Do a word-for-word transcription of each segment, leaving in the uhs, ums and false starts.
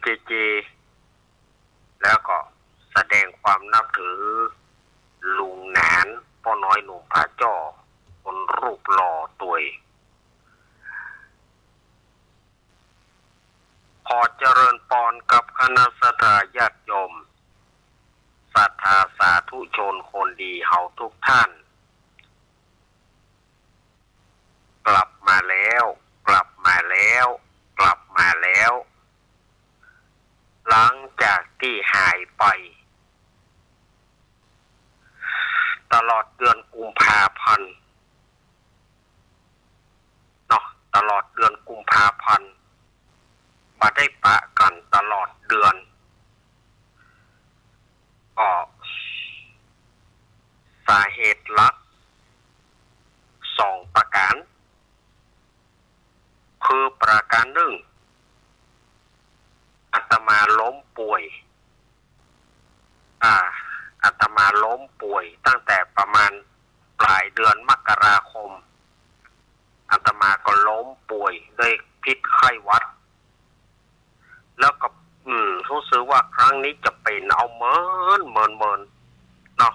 เจเจ แล้วก็แสดงความนับถือลุงหนาน ป้อน้อยหนุ่มผาจ้อ คนรูปหล่อตวย ขอเจริญปอนกับคณะศรัทธาญาติโยม ศรัทธาสาธุชนคนดีเฮาทุกท่าน กลับมาแล้ว กลับมาแล้ว กลับมาแล้ว หลังจากตี้หายไป ตลอดเดือนกุมภาพันธ์เนาะ ตลอดเดือนกุมภาพันธ์ บ่ได้ปะกั๋นตลอดเดือน ก็สาเหตุหลักสองประก๋าน คือประก๋านนึ่ง อาตมาล้มป่วย อ่า อาตมาล้มป่วยตั้งแต่ประมาณปลายเดือนมกราคม อาตมาก็ล้มป่วยด้วยพิษไข้หวัด แล้วก็ อืม ฮู้สึกว่าครั้งนี้จะเป๋นเอาเมิน เมิน เมิน เนาะ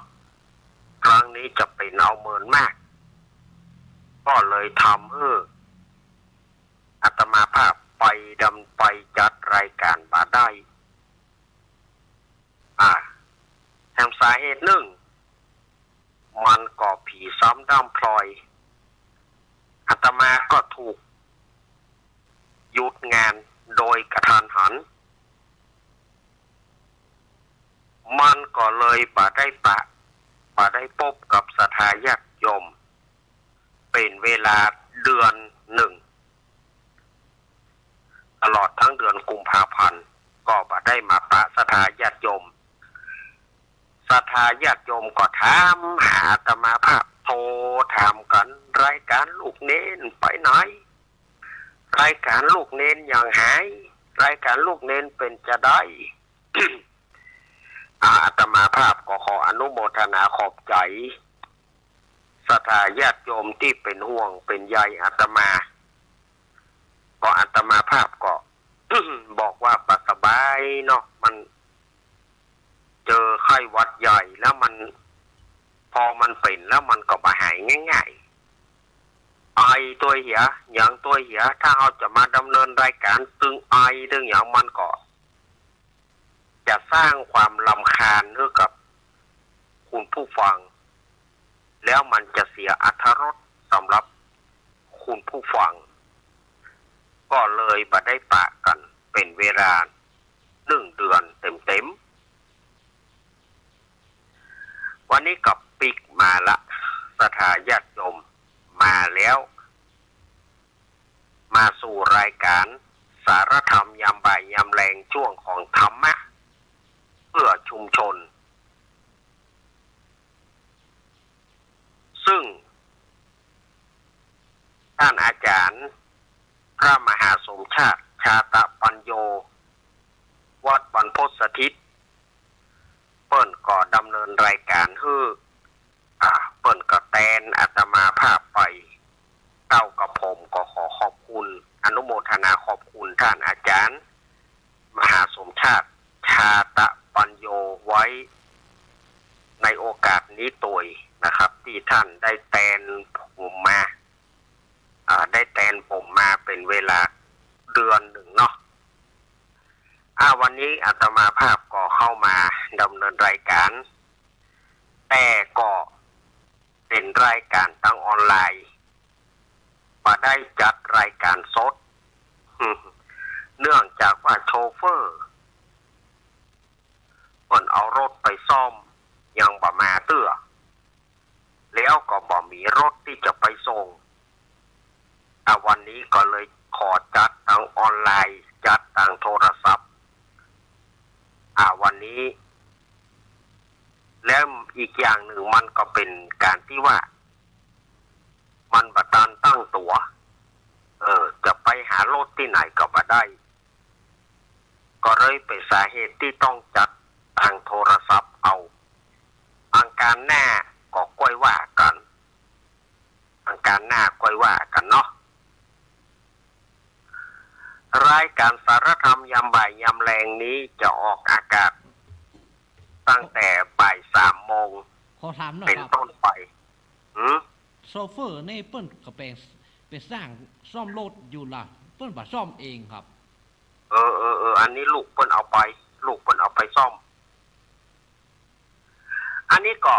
ครั้งนี้จะเป๋นเอาเมินมาก ก็เลยทำหื้ออาตมาภาพไปดำ ไปจัดรายก๋านบ่ได้ อ่า แถมสาเหตุนึ่ง มันก็ผีซ้ำด้ำพลอย อาตมาก็ถูกหยุดงานโดยกะทันหัน มันก็เลยบ่ได้ปะ บ่ได้ปบกับศรัทธาญาติโยม เป๋นเวลาเดือนนึ่ง ตลอดตึงเดือนกุมภาพันธ์ ก็บ่ได้มาปะศรัทธาญาติโยม ศรัทธาญาติโยมก็ถามหาอาตมาภาพ โทรถามกั๋น รายก๋านลูกเณรไปไหน รายก๋านลูกเณรยังหาย รายก๋านลูกเณรเป๋นจาใด อ่า อาตมาภาพก็ขออนุโมทนาขอบใจ๋ ศรัทธาญาติโยมตี้เป๋นห่วงเป๋นใยอาตมา ก็อาตมาภาพก็ บอกว่าบ่สบายเนาะ มันเจอไข้หวัดใหญ่แล้วมัน พอมันเป๋นแล้วมันก็บ่หายง่ายๆ ไอตวยเหีย หยังตวยเหีย ถ้าเฮาจะมาดำเนินรายก๋านตึงไอตึงหยังมันก็ จะสร้างความรำคาญหื้อกับคุณผู้ฟัง แล้วมันจะเสียอรรถรสสำหรับคุณผู้ฟัง ก็เลยบ่ได้ปะกั๋นเป๋นเวลานึ่งเดือนเต๋มๆ วันนี้ก็ปิ๊กมาละ ศรัทธาญาติโยมมาแล้ว มาสู่รายก๋านสารธรรมยามบ่ายยามแลง จ้วงของธรรมะเพื่อชุมชน ซึ่งต้านอาจ๋ารย์พระมหาสมชาติ ชาตะปัญโญ วัดบรรพตสถิต เปิ้นก็ดำเนินรายก๋านหื้อ อ่า เปิ้นก็แตนอาตมาภาพไป เต้ากับผมก็ขอขอบคุณ อนุโมทนาขอบคุณต้านอาจ๋ารย์มหาสมชาติ ชาตะปัญโญไว้ ในโอกาสนี้ตวยนะครับ ตี้ต้านได้แตนผมมา อ่า ได้แตนผมมาเป๋นเวลาเดือนนึ่งเนาะ อ่า วันนี้อาตมาภาพก็เข้ามาดำเนินรายก๋าน แต่ก็เป๋นรายก๋านตางออนไลน์ บ่ได้จัดรายก๋านสด เนื่องจากว่าโชเฟอร์เปิ้นเอารถไปซ่อมยังบ่มาเตื้อ แล้วก็บ่มีรถตี้จะไปส่ง อ่ะ วันนี้ก็เลยขอจัดตางออนไลน์ จัดตางโทรศัพท์ อ่ะ วันนี้ แล้วอีกอย่างนึ่งมันก็เป๋นก๋านตี้ว่า มันบ่ตันตั้งตั๋ว เออ จะไปหารถตี้ไหนก็บ่ได้ ก็เลยเป๋นสาเหตุตี้ต้องจัดตางโทรศัพท์เอา อังคารหน้าก็ก้อยว่ากั๋น อังคารหน้าก้อยว่ากั๋นเนาะ รายการสารธรรมยามบ่ายยามแลงนี้จะออกอากาศตั้งแต่บ่ายสามโมง ขอถามหน่อยครับ เป๋นต้นไป หืม โชเฟอร์นี่เปิ้นก็ไป ไปซ่อม ซ่อมรถอยู่ละ เปิ้นบ่ซ่อมเองครับ เออ เออ เออ อันนี้ลูกเปิ้นเอาไป ลูกเปิ้นเอาไปซ่อม อันนี้ก็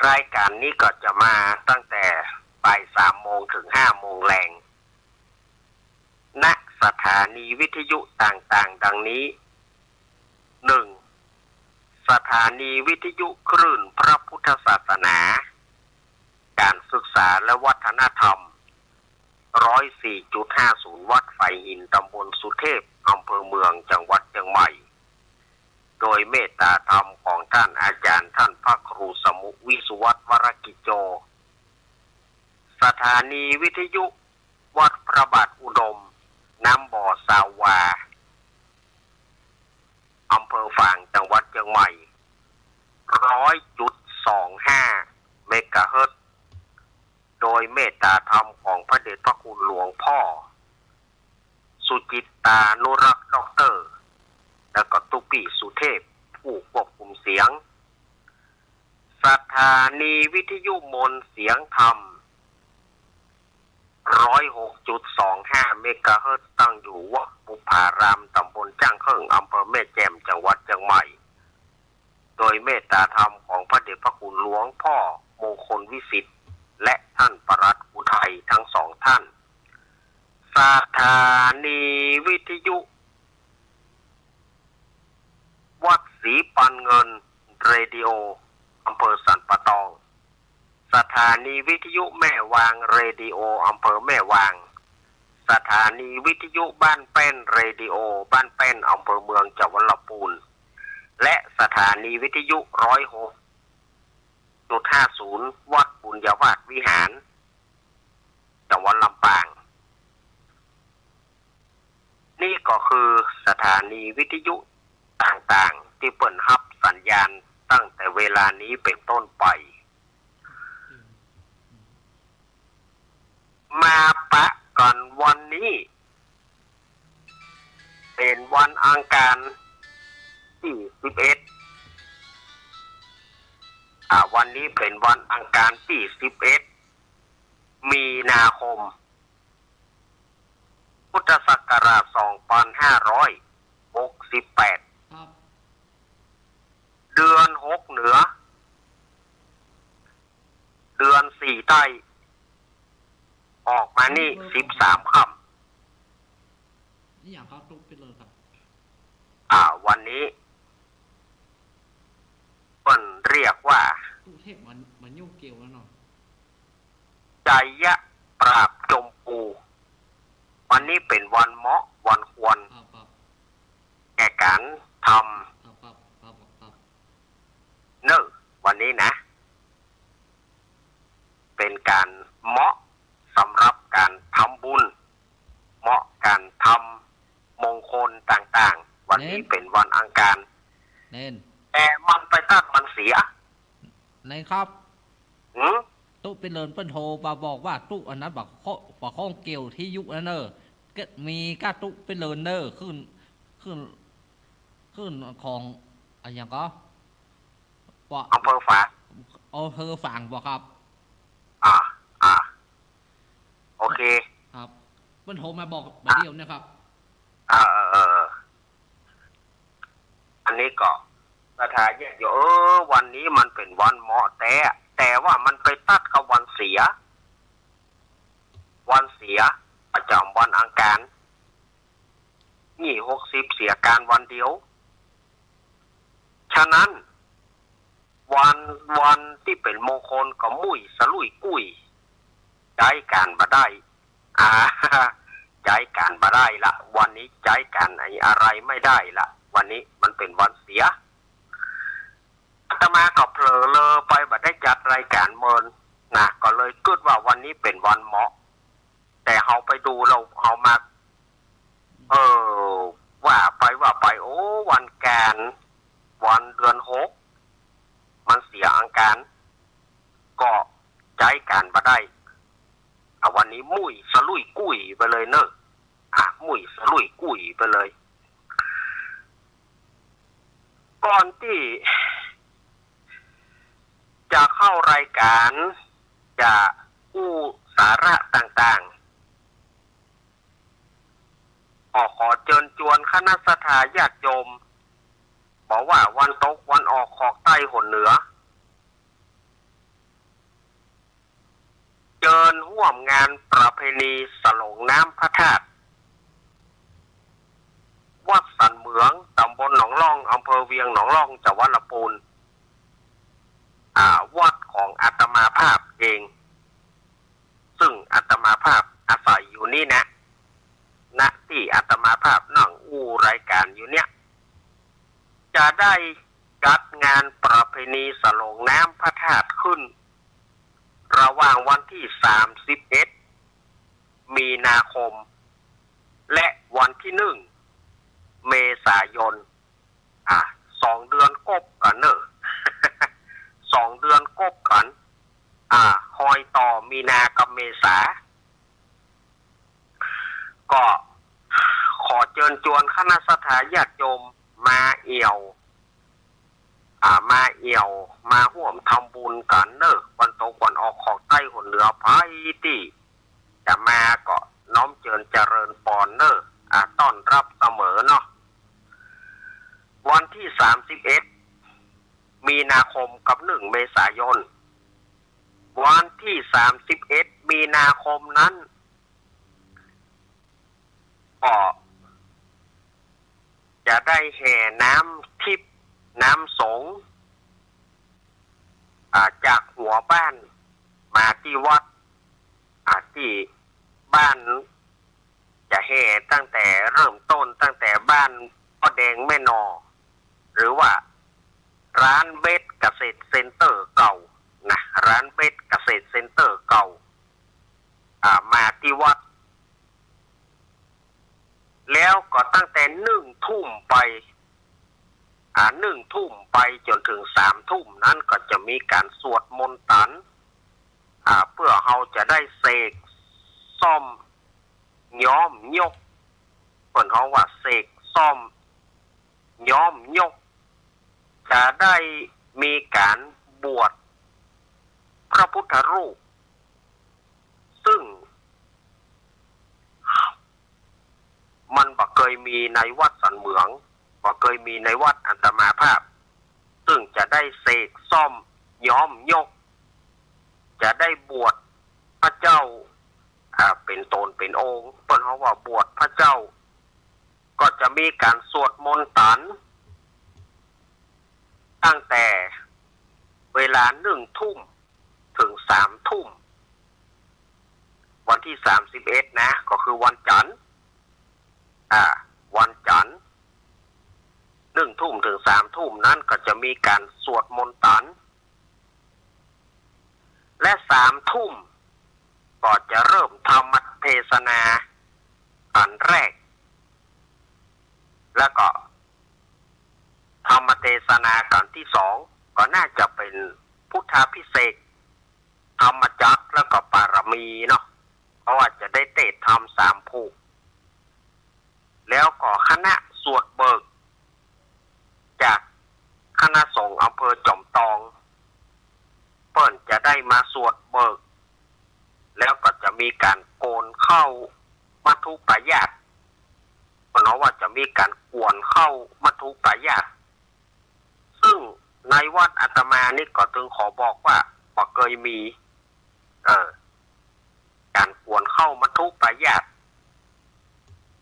รายการนี้ก็จะมาตั้งแต่บ่ายสามโมงถึงห้าโมงแลง ณ สถานีวิทยุต่างๆ ดังนี้ หนึ่ง สถานีวิทยุคลื่นพระพุทธศาสนา การศึกษาและวัฒนธรรม ร้อยสี่จุดห้าศูนย์ วัดฝายหิน ตำบลสุเทพ อำเภอเมือง จังหวัดเจียงใหม่ โดยเมตตาธรรมของท่านอาจารย์ท่านพระครูสมุห์ วิสุวัฒน์ วรกิจโจ สถานีวิทยุวัดพระบาทอุดม น้ำบ่อซาววา อำเภอฝาง จังหวัดเจียงใหม่ ร้อยจุดสองห้า เมกะเฮิรตซ์ โดยเมตตาธรรมของพระเดชพระคุณหลวงพ่อ สุจิตตานุรักษ์ ด็อกเตอร์ แล้วก็ตุ๊ปี้สุเทพ ผู้ควบคุมเสียง สถานีวิทยุมนต์เสียงธรรม ร้อยหกจุดสองห้า เมกะเฮิรตซ์ ตั้งอยู่วัดบุพพาราม ตำบลจ้างเคิ่ง อำเภอแม่แจ่ม จังหวัดเจียงใหม่ โดยเมตตาธรรมของพระเดชพระคุณหลวงพ่อมงคลวิสิทธิ์ และท่านปลัดอุทัย ทั้งสองท่าน สถานีวิทยุวัดศรีปันเงิน เรดิโอ อำเภอสันป่าตอง สถานีวิทยุแม่วาง เรดิโอ อำเภอแม่วาง สถานีวิทยุบ้านแป้น เรดิโอ บ้านแป้น อำเภอเมือง จังหวัดลำพูน และสถานีวิทยุ ร้อยหกจุดห้าศูนย์ วัดบุญญาวาสวิหาร จังหวัดลำปาง นี่ก็คือสถานีวิทยุต่างๆ ตี้เปิ้นฮับสัญญาณตั้งแต่เวลานี้เป๋นต้นไป มาปะกั๋นวันนี้ เป๋นวันอังคารตี้สิบเอ็ด อ่า วันนี้เป๋นวันอังคารตี้สิบเอ็ด มีนาคม พุทธศักราช สองพันห้าร้อยหกสิบแปด ครับ เดือนหกเหนือ เดือนสี่ใต้ ออกมานี่ เออ สิบสามค่ำ นี่อย่างเขาตุ๊ไปเลยครับ อ่า วันนี้ เปิ้นเรียกว่า ตุ๊เทพมัน มันยุ่งเกี่ยวแล้วเนาะ ชัยปราบจมปู วันนี้เป๋นวันเหมาะ วันควร ครับ ครับ แก่ก๋านทำ ครับ ครับ ครับ ครับ เน่อ วันนี้นะ เป๋นก๋านเหมาะสำหรับก๋านทำบุญ เหมาะก๋านทำมงคลต่างๆ วันนี้ เน่น เป๋นวันอังคาร เน่น แต่มันไปตัดวันเสีย เน่นครับ หืม ตุ๊ไปเลินเปิ้นโทรมาบอกว่าตุ๊อันนั้นบ่ข้อง บ่ข้องเกี่ยวที่ยุคนั้นเน่อ ก็มีก้าตุ๊ไปเลินเน่อ ขึ้น ขึ้น ขึ้นของ อะหยังก็ ว่า อำเภอฝาง อำเภอฝางบ่ครับ อ่า อ่า โอเค ครับ เปิ้นโทรมาบอกบ่าเดี่ยวเนี่ยครับ อ่า เออ เออ อันนี้ก็ ศรัทธาญาติโยม เออ วันนี้มันเป๋นวันเหมาะแต๊ แต่ว่ามันไปตัดกับวันเสีย วันเสียประจ๋ำวันอังคาร นี่หกสิบเสียก๋านวันเดียว ฉะนั้น วัน วันตี้เป๋นมงคลก็มุ่ยสะลุยกุ้ย ใจ๊ก๋านบ่ได้ อ่า ใจ๊ก๋านบ่ได้ละ วันนี้ใจ๊ก๋านอะไรไม่ได้ละ วันนี้มันเป๋นวันเสีย อาตมาก็เผลอเลอไปบ่ได้จัดรายก๋านเมินนะ ก็เลยกึ๊ดว่าวันนี้เป๋นวันเหมาะ แต่เฮาไปดูแล้วเฮามา เออ ว่าไปว่าไป โอ้ วันอังคาร วันเดือนหก มันเสียอังคาร ก็ใจ๊ก๋านบ่ได้ อ่ะ วันนี้มุ่ยสะลุยกุ้ยไปเลยเน่อ มุ่ยสะลุยกุ้ยไปเลย ก่อนตี้จะเข้ารายก๋าน จะอู้สาระต่างๆ ก็ขอเจิญจวนคณะศรัทธาญาติโยม บ่ว่าวันตกวันออก ขอกใต้หนเหนือ เจิญฮ่วมงานประเพณีสลงน้ำพระธาตุ วัดสันเหมือง ต๋ำบลหนองล่อง อำเภอเวียงหนองล่อง จังหวัดลำปูน อ่า วัดของอาตมาภาพเอง ซึ่งอาตมาภาพอาศัยอยู่นี่นะ ณ ตี้อาตมาภาพนั่งอู้รายก๋านอยู่เนี่ย จะได้จัดงานประเพณีสลงน้ำพระธาตุขึ้น ระหว่างวันตี้ สามสิบเอ็ด มีนาคม และวันตี้ หนึ่ง เมษายน อ่า สองเดือนกบกั๋นเน่อ สองเดือนกบกั๋น อ่า ฮอยต่อมีนากับเมษา ก็ขอเจิญจวนคณะศรัทธาญาติโยมมาเอี่ยว อ่า มาเอี่ยว มาฮ่วมทำบุญกั๋นเน่อ วันตกวันออก ขอกใต้หนเหนือ ใผตี้จะมาก็น้อมเจิญเจริญปอนเน่อ อ่า ต้อนรับเสมอเนาะ วันตี้ สามสิบเอ็ด มีนาคมกับ หนึ่ง เมษายน วันตี้ สามสิบเอ็ด มีนาคมนั้น ก็จะได้แห่น้ำทิพย์น้ำสงฆ์ อ่า จากหัวบ้านมาตี้วัด อ่า ตี้บ้าน จะแห่ตั้งแต่เริ่มต้น ตั้งแต่บ้านป้อแดงแม่หน่อ หรือว่าร้านเบสเกษตรเซ็นเตอร์เก่านะ ร้านเบสเกษตรเซ็นเตอร์เก่า อ่า มาตี้วัด แล้วก็ตั้งแต่หนึ่งทุ่มไป อ่า หนึ่งทุ่มไปจ๋นเถิง สามทุ่มนั้นก็จะมีก๋านสวดมนต์ตัน อ่า เปื้อเฮาจะได้เสกซ่อมย้อมยก เปิ้นฮ้องว่าเสกซ่อมย้อมยก จะได้มีก๋านบวชพระพุทธรูป ซึ่งมันบ่เกยมีในวัดสันเหมือง บ่เกยมีในวัดอาตมาภาพ ซึ่งจะได้เสกซ่อมย้อมยก จะได้บวชพระเจ้า อ่า เป๋นต๋นเป๋นองค์ เปิ้นฮ้องว่าบวชพระเจ้า ก็จะมีก๋านสวดมนต์ตัน ตั้งแต่เวลาหนึ่งทุ่มเถิงสามทุ่ม วันตี้ สามสิบเอ็ด นะ ก็คือวันจันทร์ อ่า วันจันทร์ หนึ่งทุ่มเถิงสามทุ่มนั้นก็จะมีก๋านสวดมนต์ตัน และสามทุ่มก็จะเริ่มธรรมเทศนาอันแรก แล้วก็ธรรมเทศนาอันตี้สอง ก็น่าจะเป๋นพุทธาภิเษก ธรรมจักร แล้วก็ปารมีเนาะ เพราะว่าจะได้เตสน์ธรรมสามผูก แล้วก็คณะสวดเบิก จากคณะสงฆ์อำเภอจอมตอง เปิ้นจะได้มาสวดเบิก แล้วก็จะมีก๋านโกณเข้ามัทธุปายาส เปิ้นฮ้องว่าจะมีก๋านกวนเข้ามัทธุปายาส ซึ่งในวัดอาตมานี่ก็ตึงขอบอกว่าบ่เกยมี เออ ก๋านกวนเข้ามัทธุปายาส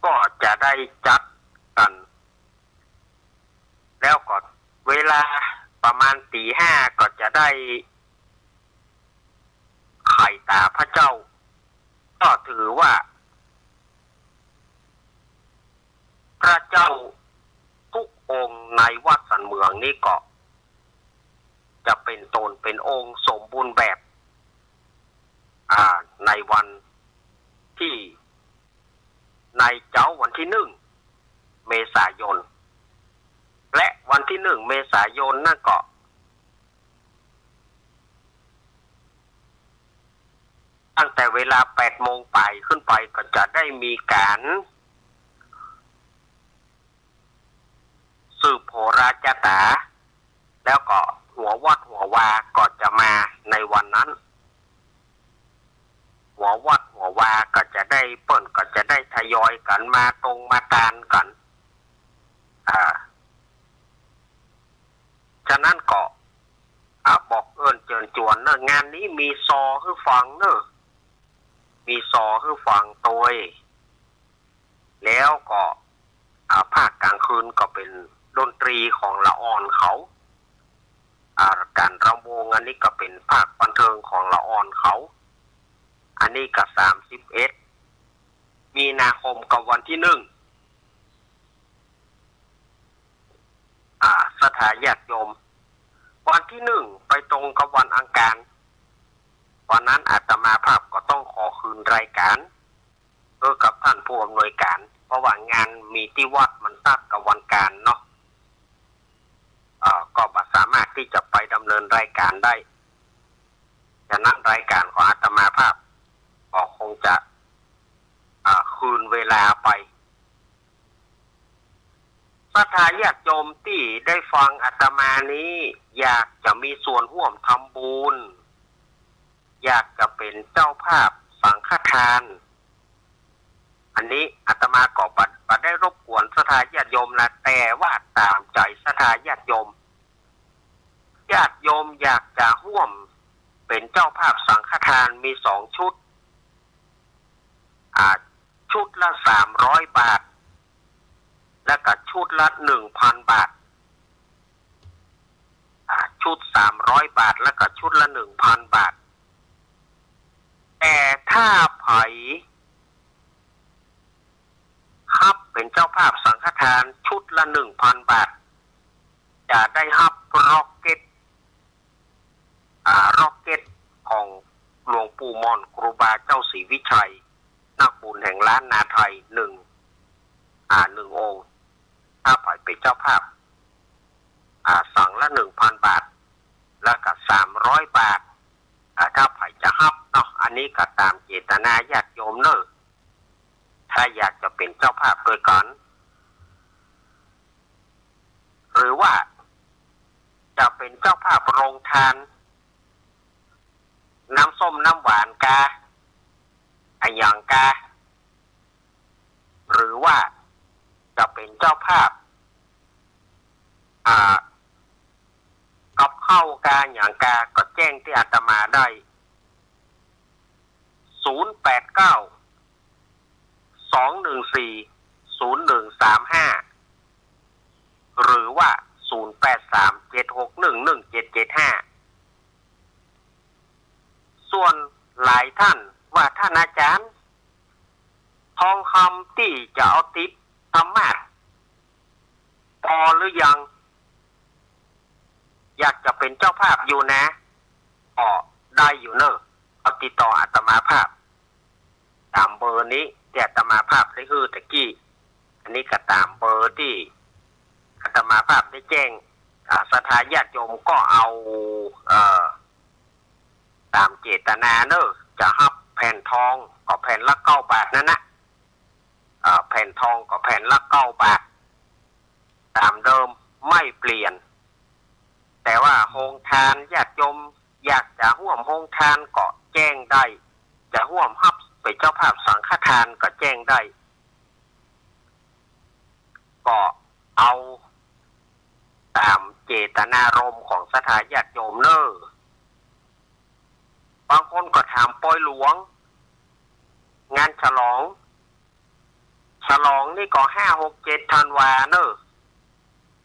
ก็จะได้จัดกั๋น แล้วก็เวลาประมาณตีห้าก็จะได้ไขต๋าพระเจ้า ก็ถือว่า พระเจ้าทุกองค์ในวัดสันเหมืองนี่ก็จะเป๋นต๋นเป๋นองค์สมบูรณ์แบบ อ่า ในวันตี้ ในเจ๊าวันตี้หนึ่งเมษายน และวันตี้หนึ่งเมษายนนั่นก็ ตั้งแต่เวลาแปดโมงไปขึ้นไปก็จะได้มีก๋าน โหราจาต๋า แล้วก็หัววัดหัววาก็จะมาในวันนั้น หัววัดหัววาก็จะได้ เปิ้นก็จะได้ทยอยกั๋นมาตรงมาตานกั๋น อ่า ฉะนั้นก็ อ่า บอกเอิ้นเจิญจวนเน่อ งานนี้มีซอหื้อฟังเน่อ มีซอหื้อฟังตวย แล้วก็ อ่า ภาคก๋างคืนก็เป๋นดนตรีของละอ่อนเขา อ่า ก๋านรำวงอันนี้ก็เป๋นภาคบันเทิงของละอ่อนเขา อันนี้ก็สามสิบเอ็ดมีนาคมกับวันตี้นึ่ง อ่า ศรัทธาญาติโยม วันตี้นึ่งไปตรงกับวันอังคาร วันนั้นอาตมาภาพก็ต้องขอคืนรายก๋าน เออ กับต้านผู้อำนวยก๋าน เพราะว่างานมีตี้วัดมันตัดกับวันก๋านเนาะ เอ่อ ก็บ่สามารถตี้จะไปดำเนินรายก๋านได้ ฉะนั้นรายก๋านของอาตมาภาพก็คงจะ อ่า คืนเวลาไป ศรัทธาญาติโยมตี้ได้ฟังอาตมานี้ อยากจะมีส่วนฮ่วมทำบุญ อยากจะเป๋นเจ้าภาพสังฆทาน อันนี้อาตมาก็บ่ บ่ได้รบกวนศรัทธาญาติโยมนะ แต่ว่าต๋ามใจ๋ศรัทธาญาติโยม ญาติโยมอยากจะฮ่วมเป๋นเจ้าภาพสังฆทานมีสองชุด อ่า ชุดละสามร้อยบาท แล้วก็ชุดละหนึ่งพันบาท อ่า ชุดสามร้อยบาท แล้วก็ชุดละหนึ่งพันบาท แต่ถ้าใผฮับเป๋นเจ้าภาพสังฆทานชุดละหนึ่งพันบาท จะได้ฮับร็อกเก็ต อ่า ร็อกเก็ตของหลวงปู่หม่อนครูบาเจ้าศรีวิชัย นักบุญแห่งล้านนาไทยหนึ่ง อ่า หนึ่งองค์ ถ้าใผเป๋นเจ้าภาพ อ่า สังละหนึ่งพันบาท แล้วก็สามร้อยบาท อ่า ถ้าใผจะฮับเนาะ อันนี้ก็ต๋ามเจตนาญาติโยมเน่อ ถ้าอยากจะเป๋นเจ้าภาพตวยกั๋น หรือว่าจะเป๋นเจ้าภาพโรงทาน น้ำส้มน้ำหวานกา อะหยังกา หรือว่าจะเป๋นเจ้าภาพ อ่า กับข้าวกาหยังกา ก็แจ้งตี้อาตมาได้ ศูนย์แปดเก้า สองหนึ่งสี่ ศูนย์หนึ่งสามห้า หรือว่า ศูนย์แปดสาม เจ็ดหกหนึ่ง หนึ่งเจ็ดเจ็ดห้า ส่วนหลายท่านว่า ท่านอาจ๋ารย์ ทองคำตี้จะเอาติดธรรมาสน์ปอหรือยัง อยากจะเป๋นเจ้าภาพอยู่นะ ก็ได้อยู่เน่อ เอาติดต่ออาตมาภาพ ต๋ามเบอร์นี้ตี้อาตมาภาพได้หื้อตะกี้ อันนี้ก็ต๋ามเบอร์ตี้อาตมาภาพได้แจ้ง อ่า ศรัทธาญาติโยมก็เอา เอ่อ ต๋ามเจตนาเน่อ จะฮับแผ่นทองก็แผ่นละเก้าบาทนั้นนะ เอ่อ แผ่นทองก็แผ่นละเก้าบาท ต๋ามเดิมไม่เปลี่ยน แต่ว่าโฮงทานญาติโยมอยากจะฮ่วมโฮงทานก็แจ้งได้ จะฮ่วมฮับเป๋นเจ้าภาพสังฆทานก็แจ้งได้ ก็เอาต๋ามเจตนารมณ์ของศรัทธาญาติโยมเน่อ บางคนก็ถามปอยหลวง งานฉลอง ฉลองนี่ก็ห้า หก เจ็ด ธันวาเน่อ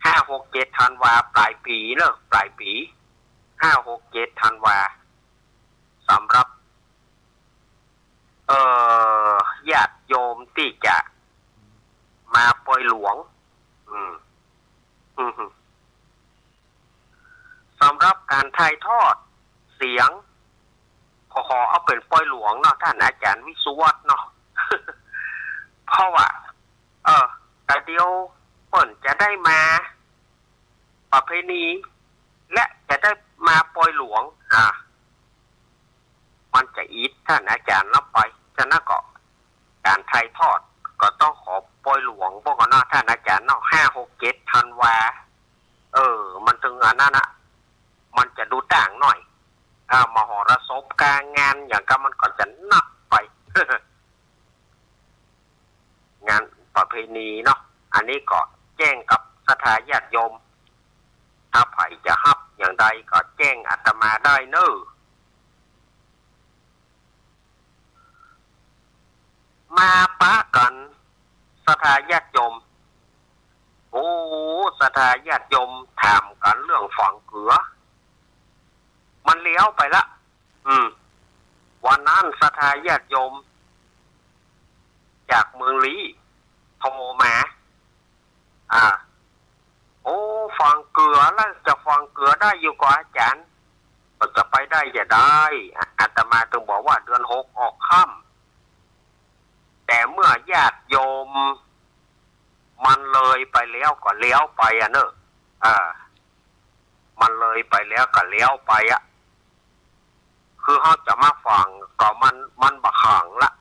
ห้า หก เจ็ด ธันวา ปลายปี๋เน่อ ปลายปี๋ ห้า หก เจ็ด ธันวา สำหรับ เอ่อ ญาติโยมตี้จะมาปอยหลวง อืม อืม สำหรับก๋านถ่ายทอดเสียง ขอ ขอเอาเป๋นปอยหลวงเนาะ ต้านอาจ๋ารย์วิศวัฒน์เนาะ เพราะว่า เออ แต่เดี๋ยวเปิ้นจะได้มาประเพณี และจะได้มาปอยหลวง อ่า มันจะอิดต้านอาจ๋ารย์ลำไป ฉะนั้นก็ก๋านถ่ายทอดก็ต้องขอปอยหลวงเป๋าก่อนเนาะ ต้านอาจ๋ารย์เนาะ ห้า หก เจ็ด ธันวา ตึงอันนั้นน่ะ มันจะดูต่างหน่อย อ่า มหรสพก๋านงานหยังก็มันก็จะนับไป งานประเพณีเนาะ อันนี้ก็แจ้งกับศรัทธาญาติโยม ถ้าใผจะฮับอย่างใดก็แจ้งอาตมาได้เน้อ มาปะกั๋น ศรัทธาญาติโยม โอ้ ศรัทธาญาติโยมถามกั๋นเรื่องฝางเกือ มันเลี้ยวไปละ อืม วันนั้นศรัทธาญาติโยม จากเมืองลี้ โทรมา อ่า โอ้ ฝางเกือแล้ว จะฝางเกือได้อยู่ก่ออาจ๋ารย์ ก็จะไปได้จะใด อาตมาตึงบอกว่าเดือนหกออกค่ำ แต่เมื่อญาติโยม มันเลยไปแล้วก็แล้วไปอะเนอะ อ่า มันเลยไปแล้วก็แล้วไปอะ คือเฮาจะมาฝางก็มัน มันบ่ขลังละ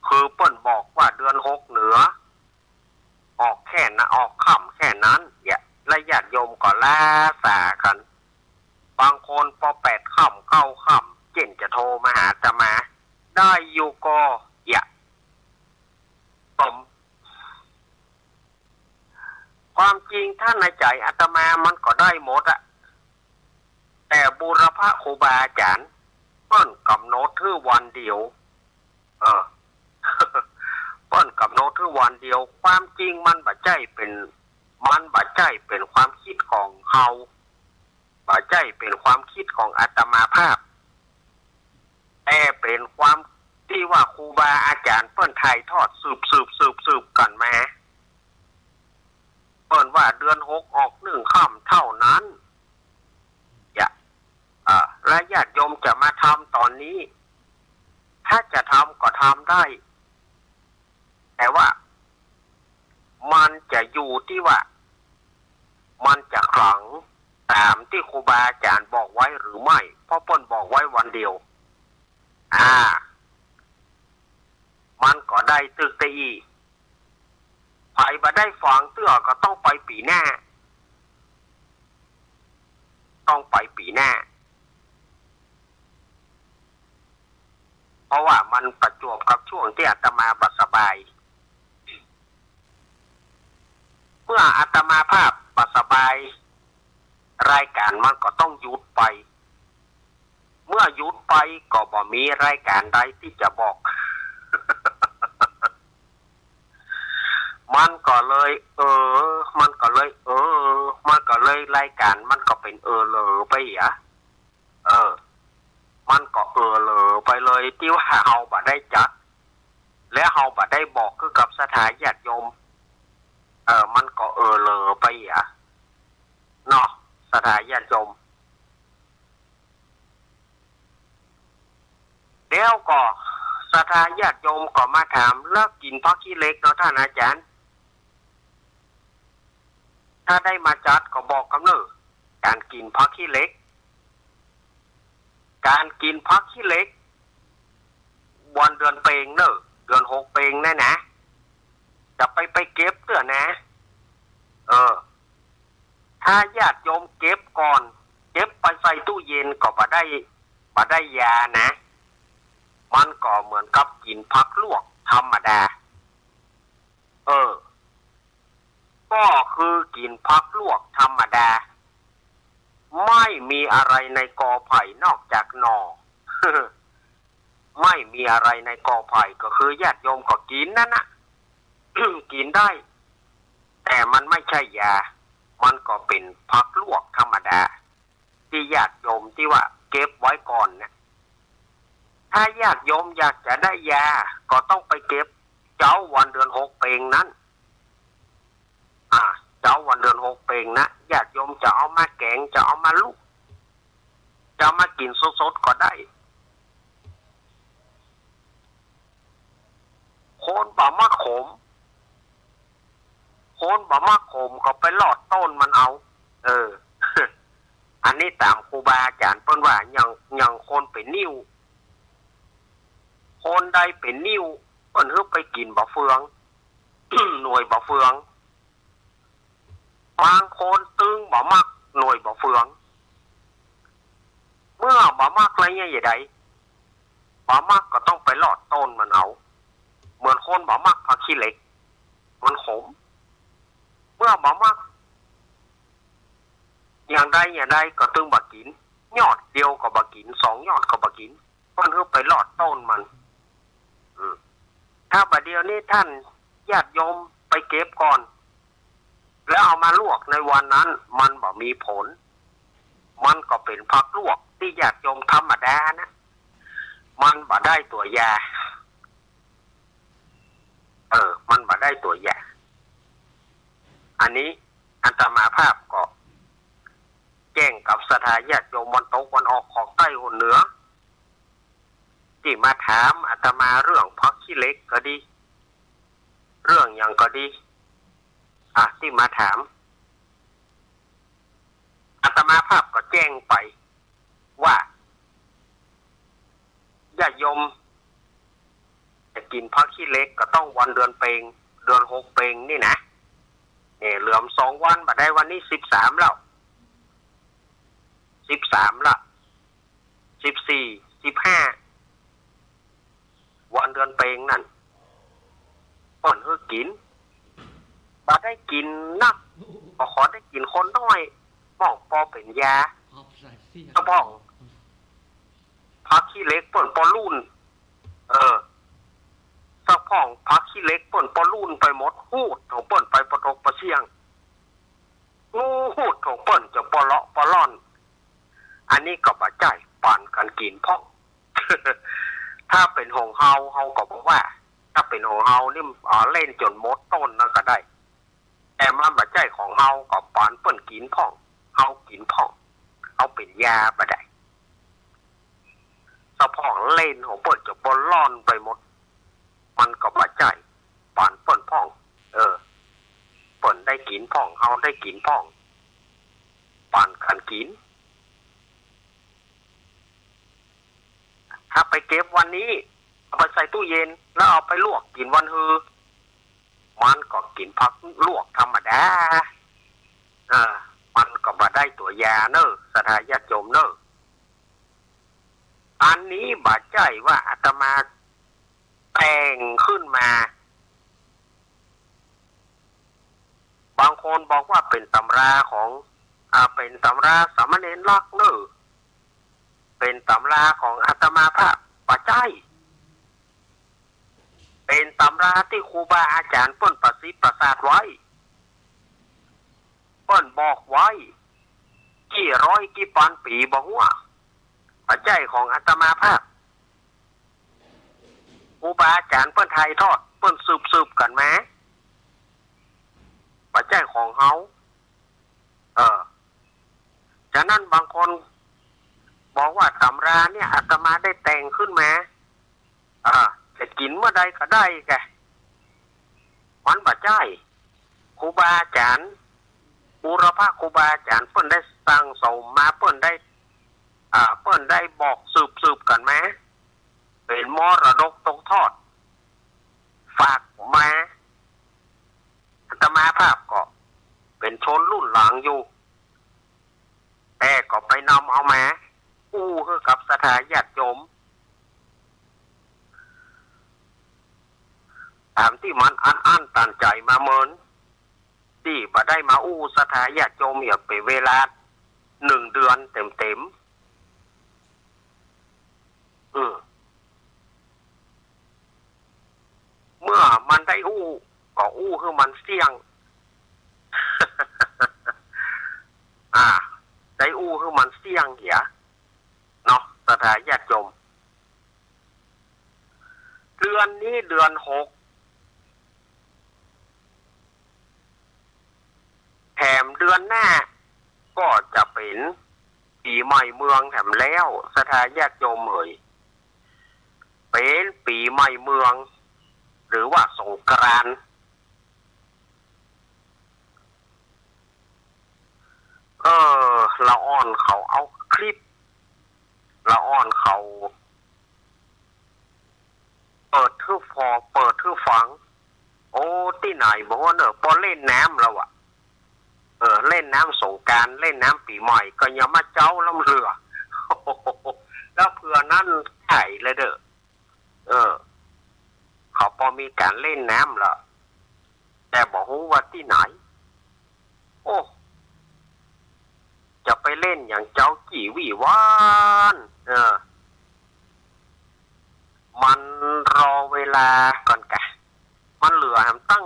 คือเปิ้นบอกว่าเดือนหกเหนือ ออกแค่นะ ออกค่ำแค่นั้น เนี่ย และญาติโยมก็ล้าสากั๋น บางคนปอแปดค่ำเก้าค่ำ เจ้นจะโทรมาหาอาตมา ได้อยู่ก่อ เนี่ย สม ความจริงถ้าในใจ๋อาตมามันก็ได้หมดอะ แต่บูรพครูบาอาจ๋ารย์ เปิ้นก๋ำหนดหื้อวันเดียว เออ เปิ้นก๋ำหนดหื้อวันเดียว ความจริงมันบ่ใจ้เป๋น มันบ่ใจ้เป๋นความกึ๊ดของเฮา บ่ใจ้เป๋นความกึ๊ดของอาตมาภาพ แต่เป๋นความตี้ว่าครูบาอาจ๋ารย์เปิ้นถ่ายทอดสืบ สืบ สืบ สืบกั๋นมา เปิ้นว่าเดือนหกออกนึ่งค่ำเต้านั้น จะ เอ่อ และญาติโยมจะมาทำต๋อนนี้ ถ้าจะทำก็ทำได้ แต่ว่า มันจะอยู่ตี้ว่า มันจะขลังต๋ามตี้ครูบาอาจ๋ารย์บอกไว้หรือไม่ เพราะเปิ้นบอกไว้วันเดียว อ่า มันก็ได้ตึกแต่อี้ ใผบ่ได้ฝางเตื้อก็ต้องไปปี๋หน้า ต้องไปปี๋หน้า เพราะว่ามันประจวบกับช่วงตี้อาตมาบ่สบาย เมื่ออาตมาภาพบ่สบาย รายก๋านมันก็ต้องหยุดไป เมื่อหยุดไปก็บ่มีรายก๋านใดตี้จะบอก มันก็เลย เออ มันก็เลย เออ มันก็เลยรายก๋านมันก็เป๋นเออเลอไปอะ เออ มันก็เออเลอไปเลย ตี้ว่าเฮาบ่ได้จัด และเฮาบ่ได้บอกคือกับศรัทธาญาติโยม เออ มันก็เออเลอไปอะ เนาะ ศรัทธาญาติโยม แล้วก็ศรัทธาญาติโยมก็มาถาม แล้วกิ๋นผักขี้เหล็กเนาะต้านอาจ๋ารย์ ถ้าได้มาจัดก็บอกกำเน่อ ก๋านกิ๋นผักขี้เหล็ก ก๋านกิ๋นผักขี้เหล็ก วันเดือนเป็งเน่อ เดือนหกเป็งนั่นนะ จะไป ไปเก็บเตื้อนะ เออ ถ้าญาติโยมเก็บก่อน เก็บไปใส่ตู้เย็นก็บ่ได้ บ่ได้ยานะ มันก็เหมือนกับกิ๋นผักลวกธรรมดา เออ ก็คือกิ๋นผักลวกธรรมดา ไม่มีอะไรในกอไผ่นอกจากหน่อ ไม่มีอะไรในกอไผ่ ก็คือญาติโยมก็กิ๋นนั่นนะ กิ๋นได้ แต่มันไม่ใช่ยา มันก็เป๋นผักลวกธรรมดา ตี้ญาติโยมตี้ว่าเก็บไว้ก่อนเนี่ย ถ้าญาติโยมอยากจะได้ยา ก็ต้องไปเก็บเจ๊าวันเดือนหกเป็งนั้น อ่า เจ๊าวันเดือนหกเป็งนะ ญาติโยมจะเอามาแก๋ง จะเอามาลวก จะเอามากิ๋นสดๆ ก็ได้ คนบ่มักขม คนบ่มักขมก็ไปลอดต้นมันเอา เออ อันนี้ต๋ามครูบาอาจ๋ารย์เปิ้นว่า อย่าง อย่างคนเป๋นนิ่ว คนใดเป๋นนิ่ว เปิ้นหื้อไปกิ๋นบ่าเฟือง หน่วยบ่าเฟือง บางคนตึงบ่มัก หน่วยบ่เฟือง เมื่อบ่มักแล้วเยียะใด บ่มักก็ต้องไปลอดต้นมันเอา เหมือนคนบ่มักผักขี้เหล็ก มันขม เมื่อบ่มัก อย่างใดอย่างใดก็ตึงบ่กิ๋น ยอดเดียวก็บ่กิ๋น สองยอดก็บ่กิ๋น เปิ้นหื้อไปลอดต้นมัน อืม ถ้าบ่าเดี่ยวนี้ท่านญาติโยมไปเก็บก่อน แล้วเอามาลวกในวันนั้น มันบ่มีผล มันก็เป๋นผักลวกตี้ญาติโยมธรรมดานะ มันบ่ได้ตั๋วยา เออ มันบ่ได้ตั๋วยา อันนี้อาตมาภาพก็แจ้งกับศรัทธาญาติโยมวันตกวันออกของใต้หนเหนือ ตี้มาถามอาตมาเรื่องผักขี้เหล็กก็ดี เรื่องหยังก็ดี อ่ะ ตี้มาถาม อาตมาภาพก็แจ้งไปว่า ญาติโยมจะกิ๋นผักขี้เหล็กก็ต้องวันเดือนเป็ง เดือนหกเป็งนี่นะ เนี่ย เหลือสองวัน บ่าใดวันนี้สิบสามแล้ว สิบสามละ สิบสี่ สิบห้า วันเดือนเป็งนั่น เปิ้นหื้อกิ๋น บ่ได้กิ๋นนัก ก็ขอได้กิ๋นคนน้อย หม่องปอเป๋นยา เจ้าพ่องผักขี้เหล็กเปิ้นปอลุ่น เออ เจ้าพ่องผักขี้เหล็กเปิ้นปอลุ่นไปหมด ฮูดของเปิ้นไปปอตกปอเสี้ยง ฮูดของเปิ้นจะปอเลาะปอล่อน อันนี้ก็บ่ใจ้ ปานกั๋นกิ๋นพ่อง ถ้าเป๋นของเฮา เฮาก็บ่ว่า ถ้าเป๋นของเฮานี่ อ่า เล่นจ๋นหมดต้นนั่นก็ได้ แต่มันบ่ใจ้ของเฮา ก็ปานเปิ้นกิ๋นพ่อง เฮากิ๋นพ่อง เฮาเป๋นยาบ่ได้ เจ้าพ่องเล่นของเปิ้นจะปอล่อนไปหมด มันก็บ่ใจ้ ปานเปิ้นพ่อง เออ เปิ้นได้กิ๋นพ่อง เฮาได้กิ๋นพ่อง ปานกั๋นกิ๋น ถ้าไปเก็บวันนี้ เอาไปใส่ตู้เย็น แล้วเอาไปลวกกิ๋นวันฮือ มันก็กิ๋นผักลวกธรรมดา เออ มันก็บ่ได้ตั๋วยาเน่อ ศรัทธาญาติโยมเน่อ อันนี้บ่ใจ้ว่าอาตมาแต่งขึ้นมา บางคนบอกว่าเป๋นต๋ำราของ อ่า เป๋นต๋ำราสามเณรลักษณ์เน่อ เป๋นต๋ำราของอาตมาภาพ บ่ใจ้ เป๋นต๋ำราตี้ครูบาอาจ๋ารย์เปิ้นประสิทธิ์ประสาทไว้ เปิ้นบอกไว้ กี่ร้อยกี่ปันปี๋บ่ฮู้ บ่ใจ้ของอาตมาภาพ ครูบาอาจ๋ารย์เปิ้นถ่ายทอด เปิ้นสืบๆ กั๋นมา บ่ใจ้ของเฮา เออ ฉะนั้นบางคนบอกว่าต๋ำราเนี่ยอาตมาได้แต่งขึ้นมา อ่า จะกิ๋นเมื่อใดก็ได้แก มันบ่ใจ้ ครูบาอาจ๋ารย์ บูรพครูบาอาจ๋ารย์เปิ้นได้สั่งสมมา เปิ้นได้ อ่า เปิ้นได้บอกสืบๆ กั๋นมา เป๋นมรดกตกทอด ฝากมา อาตมาภาพก็เป๋นชนรุ่นหลังอยู่ แต่ก็ไปนำเอามาอู้หื้อกับศรัทธาญาติโยม ต๋ามตี้มันอัดอั้นตันใจ๋มาเมิน ตี้บ่ได้มาอู้ศรัทธาญาติโยมเหียเป๋นเวลาหนึ่งเดือนเต๋มๆ อืม เมื่อมันได้อู้ ก็อู้หื้อมันเสี้ยง อ่า ได้อู้หื้อมันเสี้ยงเหีย เนาะ ศรัทธาญาติโยม เดือนนี้เดือนหก แถมเดือนหน้าก็จะเป๋นปี๋ใหม่เมืองแถมแล้ว ศรัทธาญาติโยมเหย เป๋นปี๋ใหม่เมือง หรือว่าสงกรานต์ เออ ละอ่อนเขาเอาคลิป ละอ่อนเขา เปิดหื้อฟอ เปิดหื้อฟัง โอ้ ตี้ไหนบ่ฮู้เน่อ ปอเล่นน้ำแล้วอะ เออ เล่ น้ำสงกรานต์ เล่นน้ำปี๋ใหม่ ก็ยังมาเจ๊าลำเรือ แล้วเผื่อนั้นใจ๋เลยเน่อ เออ เขาปอมีก๋านเล่นน้ำละ แต่บ่ฮู้ว่าตี้ไหน โอ้ จะไปเล่นหยังเจ๊ากี่วี่วัน เออ มันรอเวลาก่อนกะ มันเหลือแหมตั้ง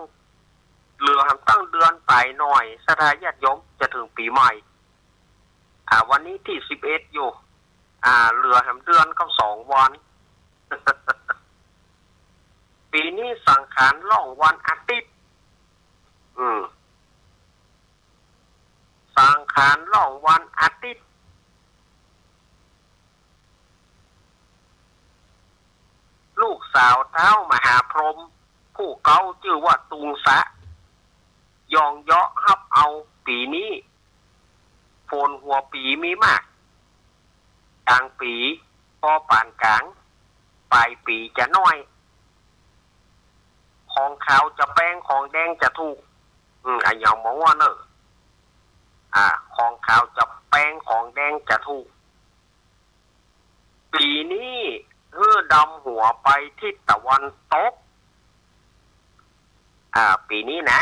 เหลือแหมตั้งเดือนป๋ายหน่อย ศรัทธาญาติโยม จะเถิงปี๋ใหม่ อ่า วันนี้ตี้สิบเอ็ดอยู่ อ่า เหลือแหมเดือนกับสองวัน ปี๋นี้สังขารล่องวันอาทิตย์ อืม สังขารล่องวันอาทิตย์ ลูกสาวท้าวมหาพรหม ผู้เก๊าจื้อว่าตุงสะ ยองเยาะฮับเอาปี๋นี้ ฝนหัวปี๋มีมาก ก๋างปี๋ปอปานก๋าง ป๋ายปี๋จะน้อย ของขาวจะแปง ของแดงจะถูก อืม อะหยังบ่ฮู้เน่อ อ่า ของขาวจะแปง ของแดงจะถูก ปี๋นี้หื้อดำหัวไปทิศตะวันตก อ่า ปี๋นี้นะ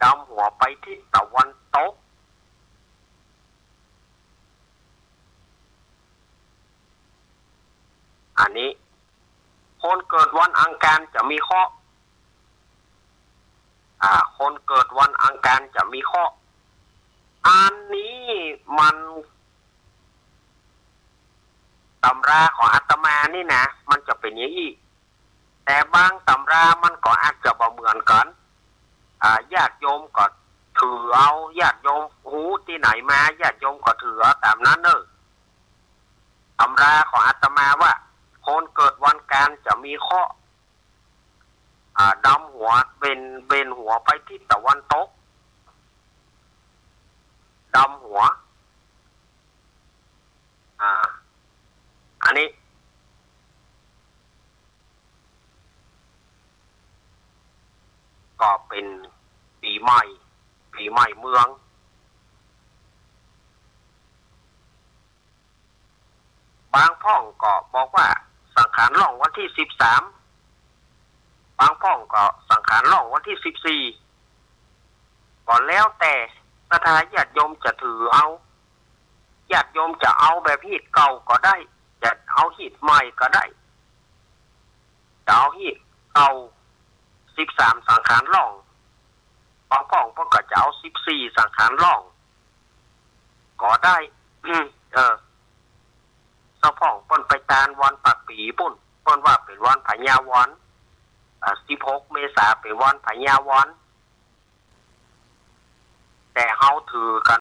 ดำหัวไปทิศตะวันตก อันนี้ คนเกิดวันอังคารจะมีเคราะห์ อ่า คนเกิดวันอังคารจะมีเคราะห์ อันนี้มัน ตำราของอาตมานี่นะ มันจะเป๋นอย่างอี้ แต่บางตำรามันก็อาจจะบ่เหมือนกั๋น อ่า ญาติโยมก็ถือเอา ญาติโยมฮู้ตี้ไหนมา ญาติโยมก็ถือเอาต๋ามนั้นเน่อ ตำราของอาตมาว่า คนเกิดวันอังคารจะมีเคราะห์ อ่า ดำหัว เบน เบนหัวไปทิศตะวันตก ดำหัว อ่า อันนี้ ก็เป๋นปี๋ใหม่ ปี๋ใหม่เมือง บางพ่องก็บอกว่าสังขารล่องวันตี้สิบสาม บางพ่องก็สังขารล่องวันตี้สิบสี่ ก็แล้วแต่ศรัทธาญาติโยมจะถือเอา ญาติโยมจะเอาแบบฮีตเก่าก็ได้ จะเอาฮีตใหม่ก็ได้ จะเอาฮีตเก่า สิบสามสังขารล่อง บางพ่องเปิ้นก็จะเอาสิบสี่สังขารล่อง ก็ได้ เออ เจ้าพ่องเปิ้นไปตานวันปากปี๋ปุ้น เปิ้นว่าเป๋นวันพญาวัน อ่า สิบหกเมษาเป๋นวันพญาวัน แต่เฮาถือกั๋น